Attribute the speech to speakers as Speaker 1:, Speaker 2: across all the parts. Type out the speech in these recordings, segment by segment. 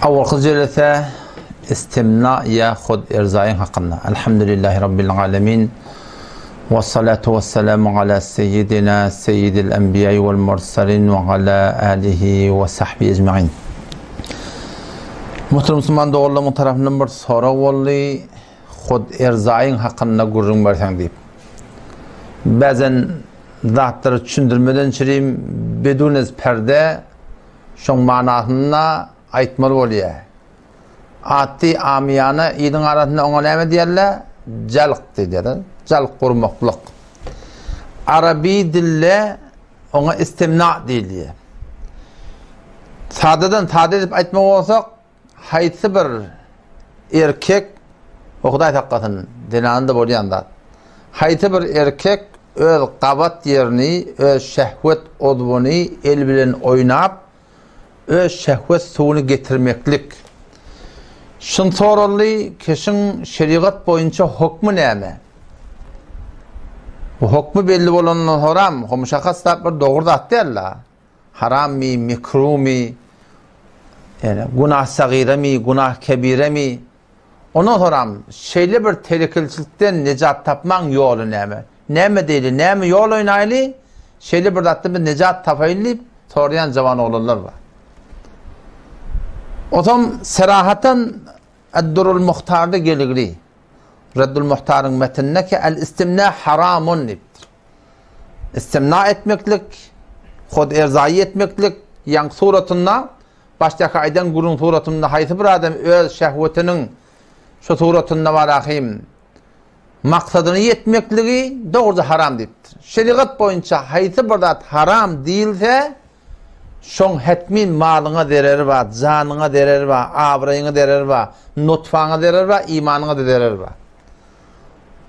Speaker 1: Awalky jelese istimna ýa hud erzaýyň hakynda. Elhamdülillahi Rabbil alemin. We salatu we selamu ala seyyidina seyyidil enbiýai wal mursalin we ala alihi we sahbihi ecmain. Muhterem musulman doganlarymyň tarapyndan bir sorag boldy. Hud erzaýyň hakynda gürrüň berseň diýip. Bäzen zatlary düşündirmeden çirim bedun ez perde Şoň manasyny-da aýtmaly bolýar. Atdy amyýana iliň arasynda oňa näme diýerler? Jalk diýilýär. Jalk gurmaklyk. Araby dilde oňa istimna diýilýär. Sadadan sada edip aýtmak bolsak, Haýsy bir erkek, o Hudaý saklasyn, zenanda bolýan zat. Haýsy bir erkek öz gabat ýerini, öz şehwet ozbuny el bilen oýnap, öz şehwet suwuny getirmeklik. Şun soraldy, keşiň şerigat boýunça hokmy näme? Bu hokmy belli bolandan soram, ho muşahhas zat bir dogry zat däl-la. Harammy, mekrumy, ýagny günah sagyramy, günah kebiremi? Ondan soram, şeýle bir telekeçilikden nejat tapmaň ýoly näme? Näme edeýli, näme ýol oýnaýly, şeýle bir zatdan biz nejat tapaýly diýip soraýan jawan oglanlar bar. Otam serahatan Ad-Durrul Muhtarda geligli. Reddul Muhtaryň metninde ki el-istimna haramun diýipdir. Istimna etmeklik, hod erzaýy etmeklik, ýaňky suratynda, başdaky aýdan gürrüň suratynda haýsy bir adam öz şehwetiniň şu suratynda bar ahim maksadyna ýetmekligi dogruja haram diýipdir. Şerigat boýunça haýsy bir zat haram diýilse, şoň hetmin malyňa zereri bar, janyňa zereri bar, abraýyňa zereri bar, nutfaňa zereri bar, imanyňa-da zereri bar.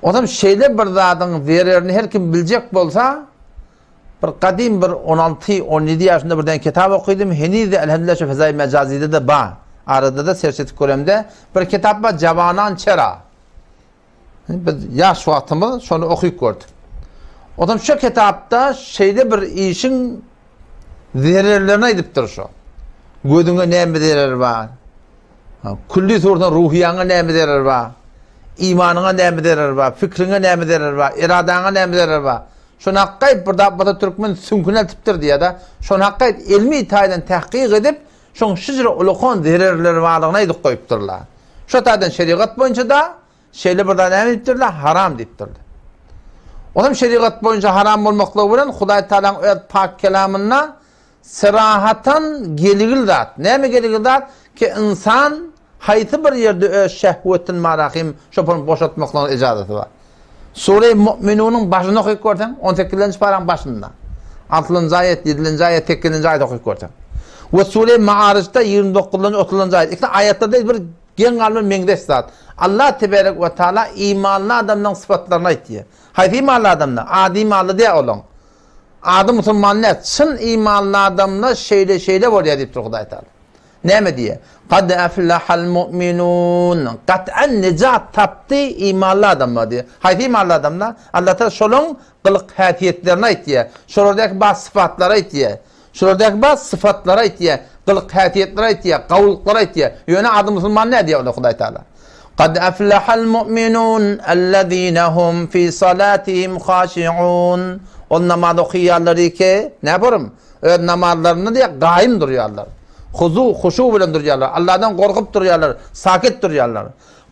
Speaker 1: Onam şeýle bir zadyň zererini her kim biljek bolsa, bir gadym bir 16, 17 ýaşynda birden kitap okydym, heniz-de elhamdülillah şu Fezaýy Mejazide-de bar. Arada-da serç edip göremde, bir kitap bar, Jawanan çera. Biz ýaş wagtymyz şony okyp gördük. Onam şu kitapda şeýle bir işiň zererlerini aýdypdyr şo. Gözüňe näme zereri bar? Külli suratynda ruhyýaňa näme zereri bar? Imanyňa näme zereri bar? Fikriňe näme zereri bar? Eradaňa näme zereri bar? Şony hakgaýyp bir zat bolsa türkmen süňküni eltipdir diýýär-de. Şony hakgaýyp ylmy taýdan tahkyk edip, şoň şujra ulakan zererleri barlygyny aýdyp goýupdyrlar. Şo taýdan şerigat boýunça-da şeýle bir zat näme diýipdirler? Haram diýipdirler. Onam şerigat boýunça haram bolmaklygy bilen Hudaý Tagalaň öz pak kelamynda Serahatan geligil zat. Näme geligil zat? Ki ynsan haýsy bir ýerde öz şehwetini marahim şopany boşatmaklygyna ejazaty bar. Sure-i Mu'minunyň başyny okyp görseň, on sekizinji paraň başynda. Altynjy aýat, ýedinji aýat, sekizinji aýat okyp görseň. We Sure-i Maarajda ýigrimi dokuzynjy, otuzynjy aýat. Ikisi aýatlarda bir geň galma meňzeş zat. Allah teberek we taala imanly adamlaryň sypatlaryny aýtýar. Haýsy imanly adamlar? Ady imanly däl olaň. Ady musulman däl, çyn imanly adamlar şeýle-şeýle bolýar diýipdir Hudaý Taala. Näme diýýär? Kad aflahal mu'minun. Gat'an nejat tapdy imanly adamlar diýýär. Haýsy imanly adamlar? Allah Taala şolaň gylyk-häsiýetlerini aýtýar. Şolardaky bar sypatlary aýtýar. Şolardaky bar sypatlary aýtýar, gylyk-häsiýetleri aýtýar, gawulyklary aýtýar. Ýöne ady musulman däl diýýär olar Hudaý Taala. Kad aflahal mu'minun allazina hum fi salatihim haşiun. Ol namaz okaýarlar ki, näporum? Öz namazlarynda diýýär, gaýym durýarlar. Huzu, huşu bilen durýarlar. Allahdan gorkup durýarlar, sakit durýarlar.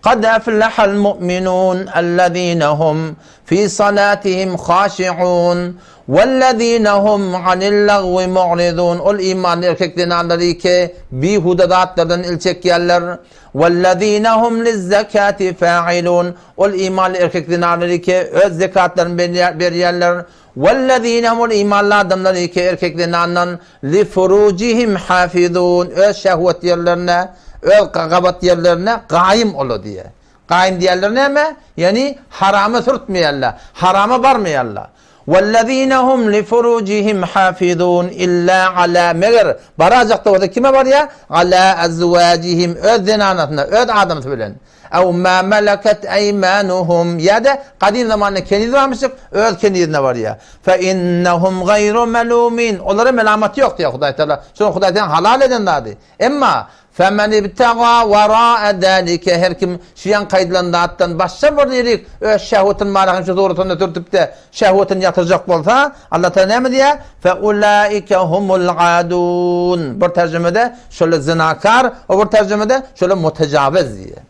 Speaker 1: Kad aflahal mu'minun allazina hum fi salatihim haşiun wellezina hum anil lagwi mu'ridun. Ol imanly erkek zenanlary ki, bihuda zatlardan el çekýärler. Wellezine hum lizzekati fa'ilun. Ol imanly erkek zenanlary ki, öz zekatlaryny berýärler. Wellezine hum ol imanly adamlary ki, erkek zenandan li furujihim hafizun. Öz şehwet ýerlerine, öz gabat ýerlerine gaýym ola diýýär. Gaýym diýýärler näme? Ýagny harama sürtmeýärler, harama barmaýarlar. Wellezine hum li furujihim hafizun illa ala meger barajakda bolsa kime barýar? Ala azwajihim öz zenanasyna, öz adamsy bilen. Ew ma meleket eýmanuhum ýa-da gadym zamanda keniz barmyşyk, öz kenizine barýar. Fe innehum gaýru melumin olara melamat ýok diýýär Hudaý Tagala. Şol Hudaý Tagala halal eden zady. Emma femen ibtaga wara'a zalike her kim şu ýaňky aýdylan zatdan başga bir ýerik öz şehwetini marahyň şu suratynda sürtüp-de şehwetini ýatyrjak bolsa, Allah Tagala näme diýýär? Fe ulaike humul adun. Bir terjimede şolar zinakar, o bir terjimede şolar mutejawiz diýýär.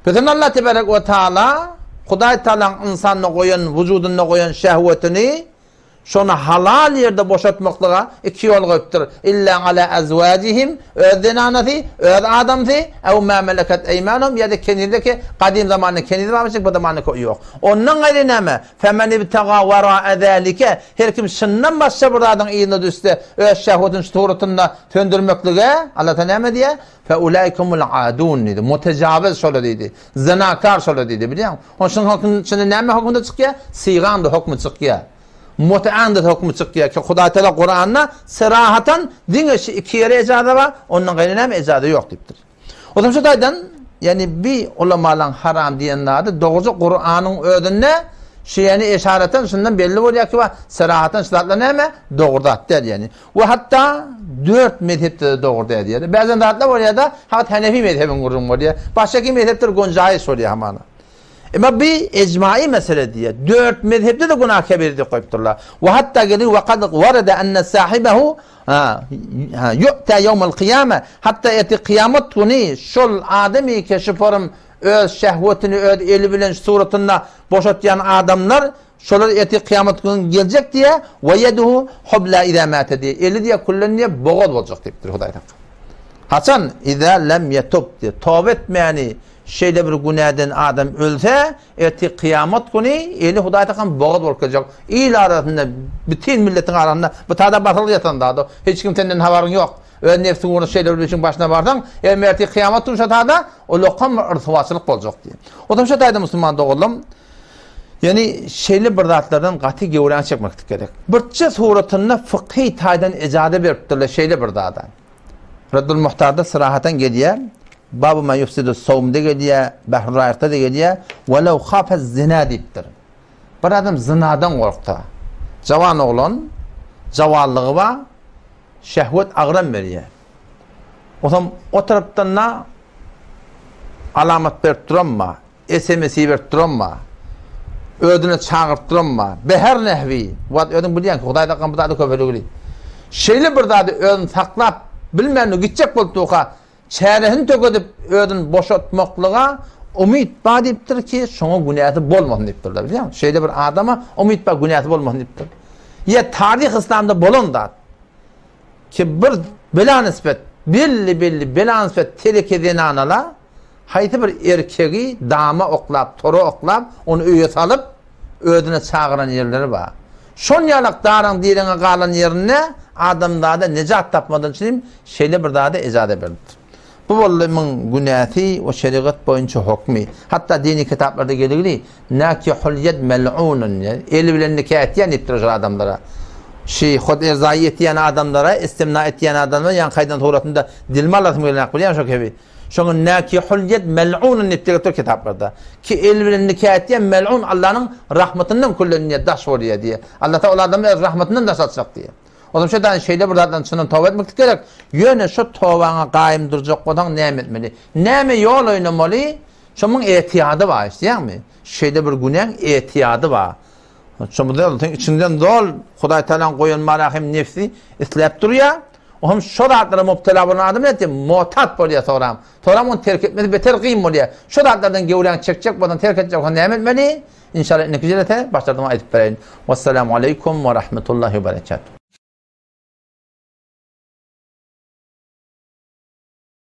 Speaker 1: Biziň Allah tebarek we taala Hudaý Tagalaň ynsanda goýan, wujudynda goýan şehwetini şony halal ýerde boşatmaklyga iki ýol goýupdyr. Illa ala azwajihim, öz zenanasy, öz adamsy, ew ma meleket eýmanuhum ýa-da kenizde ki gadym zamanda keniz barmyş, bu zamanda ýok. Ondan gaýry näme? Femen ibtaga wara'a zalike, her kim şundan başga bir zadyň yzyna düşse, öz şehwetini şu suratynda söndürmeklige, Allah Tagala näme diýýär? Fe ulaikumul adun diýdi. Mutejawiz şolar diýdi. Zinakar şolar diýdi. Bilýäňmi? Onuň şunuň höküm içinde näme hökmünde çykýar? Sygaň-da hökmi çykýar. Mut'aň-da hökmi çykýar ki, Hudaý Tagala Kuranda serahatan diňe şu iki ýere ejaza bar, ondan gaýry näme ejaza ýok diýipdir. O zaman şu taýdan, ýagny bi ulamalaryň haram diýen zady dogruja Kuranyň özünde şu ýagny eşaratan şundan belli bolýar ki, serahatan şu zatlar näme? Dogry zat däl ýagny. We hatda dört mezhepde-de dogry däl diýýär. Bäzen zatlar bolýar-da, hakyt Hanefi mezhebiň gürrüňi bolýar. Başga mezhepler gonjaýyş bolýar hamana. Emma bi ejma'i mesele diýýär. Dört mezhepde-de günah kebir diýip goýupdyrlar. We hatda gelip we kad warada enne sahibehu yu'ta yawmal qiyame hatda ertir kyýamat güni şol adamy ki şu forum öz şehwetini öz eli bilen suratynda boşatýan adamlar Şolar ertir kyýamat güni geljek diýýär, we ýeduhu hubla iza mate diýýär. Eli diýýär küllen diýýär bogaz boljak diýipdir Hudaý Tagala. Haçan iza lem ýetub diýýär. Toba etmäni şeýle bir günäden adam ölse, ertir kyýamat güni eli Hudaý Tagala bogaz bolup geljek. Il arasynda, bütin milletiň arasynda bu tada basylyp ýatan zat. Hiç kim senden habaryň ýok. Öz nebsiň ugrunda şeýle bir işiň başyna barsaň, ertir kyýamat güni şo tada ulakam bir ryswaçylyk boljak diýýär. O zaman şo taýda musulman doganlarym Ýagny şeýle bir zatlardan gaty gewräň çekmeklik gerek. Birçe suratynda fykhy taýdan ejaza beripdirler şeýle bir zada. Reddul Muhtarda syrahatan gelýär, Babu ma yufsidu sawmda gelýär, Bahrul Raýykda-da gelýär, Welew hafe zina diýipdir. Bir adam zynadan gorksa, jawan oglan, jawanlygy bar, şehwet agram berýär. Otam o tarapdan-da alamat berip duran bar. SMS iberip duranma. Özüne çagyryp duranma. Beher nehwi. Wagt özüň bilýäň ki, Hudaý takan bu zady köpeligini. Şeýle bir zady özüni saklap bilmän gitjek bolup durka, çäresini tökedip özüni boşatmaklyga umyt bar diýipdir ki, şoňa günäsi bolmasyn diýipdirler, bilýäňmi? Şeýle bir adama umyt bar, günäsi bolmasyn diýipdir. Ýa taryh yslamda bolan zat. Ki bir bela nisbet, belli-belli bela nisbet teleke zenanalar haýsy bir erkegi dama oklap, tora oklap, ony öýe salyp, özüne çagyran ýerleri bar. Şon ýalak daryň direňe galan ýerinde adamzada nejat tapmadan üçin şeýle bir zada ejaza berlipdir. Bu boldy muň günäsi we şerigat boýunça hokmy. Hatda dini kitaplarda geligli, Nakihul ýed mel'unun diýen, eli bilen nika etýän diýipdir şol adamlara. Şi hod erzaýy etýän adamlara, istimna etýän adamlara, ýaňky aýdan suratynda dilimi alasym gelenok bilýäňmi şo kebi. Şoňa nakihul ýed mel'unun diýip gelipdir kitaplarda. Ki eli bilen nika etýän mel'un Allanyň rahmatyndan küllen diýe daş bolýar diýe. Allah Taala ol adamy öz rahmatyndan daş atjak diýe. Olam şeýtan şeýle bir zatdan çyndan toba etmeklik gerek. Ýöne şu tobaňa gaýym durjak bolsaň näme etmeli? Näme ýol oýnamaly? Şomuň etiýady bar, eşidýäňmi? Şeýle bir günäň etiýady bar. Şomuň sen içiňden zol Hudaý Tagalaň goýan marahym nefsi isläp durýar. O hem şo zatlara mubtela bolan adam nätdi? Mutat bolýar soram. Soram ony terk etmesi beter gyn bolýar. Şo zatlardan gewräňi çekjek bolsaň, terk etjek bolsaň näme etmeli? Inşallah indiki jelese başlardan aýdyp bereýin. Wassalamu aleýkum we rahmetullahi we berekatuh.